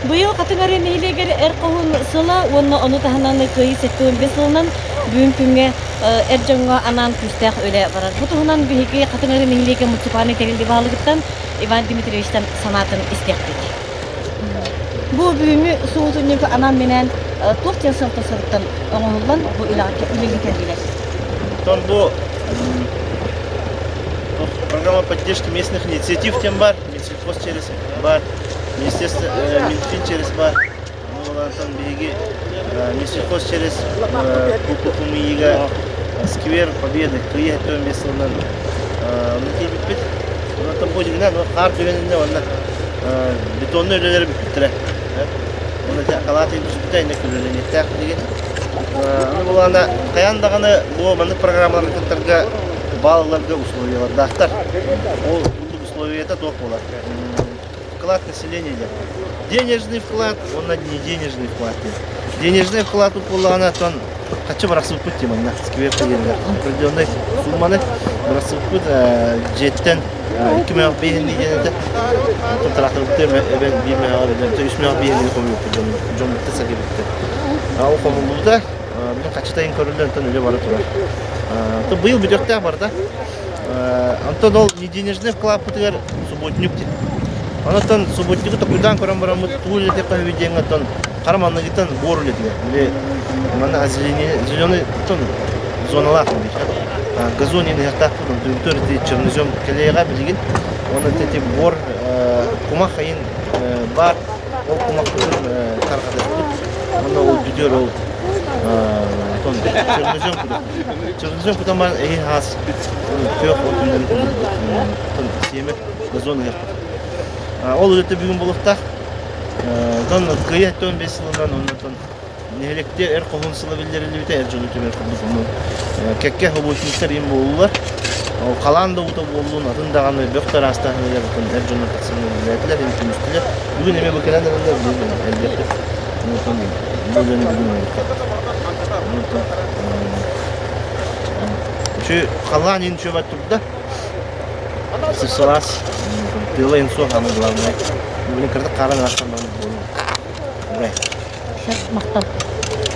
Быйыл Хатыҥ Арыы нэһилиэгэр Эр хоһуун сыла уонна ону таһынан Кыайыы 75 сылынан бүгүн күҥҥэ эр дьоҥҥо анаан күүстээх үлэ барар. Бу туһунан биһиги Хатыҥ Арыы нэһилиэгин муниципальнай тэриллии баһылыгыттан Иван Дмитриевичтан санаатын истиэхпит. Бу бүгүҥҥү субуотунньугу анаан-минээн туох диэн сыалтан-соруктан оҥоһуллан бу үлэҕэ үлэлии кэллилэр? Оттон бу программа поддержки местных инициатив тем бар, Минсельхоз через бар, Министерство Минфин через бар. Онтон биһиги Минсельхоз через КУПУМИИга сквер Победы Кыйы 75 сылынан онно тиийбиппит. Онтон бу дьиҥинэн хаар түгэнинэ уонна бетонный үлэлэри бүппүттэрэ. Оны халаат бүтэ инне күрүөлэниэхтээх билигин. Аны булаана хайаан даҕаны бу маннык программалары кыттарга баалларга условиялардаахтар. Ол условията туох буолар? Вклад населения диэн. Денежный вклад уонна не денежный вклад диэн. Денежный вклад буоллаҕына, оттон хаччы бырахсыбыппыт дии манна сквер диэннэр определенный сумманы бырахсыбыппыт дьиэттэн 2 мөөх биэһинни диэн этэ. Оттон тракторбытын эбэн биир мөһөҕөр эбэн үс мөөх биэһинни хомуйбуппут дьон дьоммутта сагибитте. Ол хомуллубута билин хаччытайын көрүллэн онтон үлэ бара турар. Быйыл бүтүөхтээх барыта. Онтон ол не денежный вкладпытыгар субботник диэн. Онтон субботнику токуйдаан көрөн бараммыт тугу үлэтиэххэ үһү диэҥҥэ оттон хара манныгыттан буор үлэтигэр. Били манна озеленение зеленый оттон зоналаах бит. Газон иһэхтаахпыт онтон ити чернозем кэлиэҕэ билигин. Онон ити буор кумах айын баар ол кумахпытын тарҕатыахпыт. Онно ол бүтүөр ол оттон чернозем кудук. Чернозем кутан баран эһи хаас күөх от үүнэн курдук сиэмэ газон ыһыахпыт. Ол үлэтэ бүгүн буолуохтаах. Онтон Кыайыы 75 сылынан оннотон нэһилиэкте эр хоһуун сыла биллэриллибитэ эр дьону түмэр курдук ону кэккэ хобуочниктар им буоллулар. Ол халаан да уута буоллун, атын даҕаны бөх тараастааһыныгар эр дьоннор тахсан үлэлээтилэр, им түмүстүлэр. Бүгүн эмиэ бу кэлэн эрэллэр, бүгүн элбэхпит. Онтон бу үлэни бүгүн оҥоруохха. Онтон Үчү халлаан иин үчүгэйбэт турда. Сылаас. Тыала иин суох аны главное. Бүгүн кырдык хаарын астан баран буолуо. Урай. Махтал.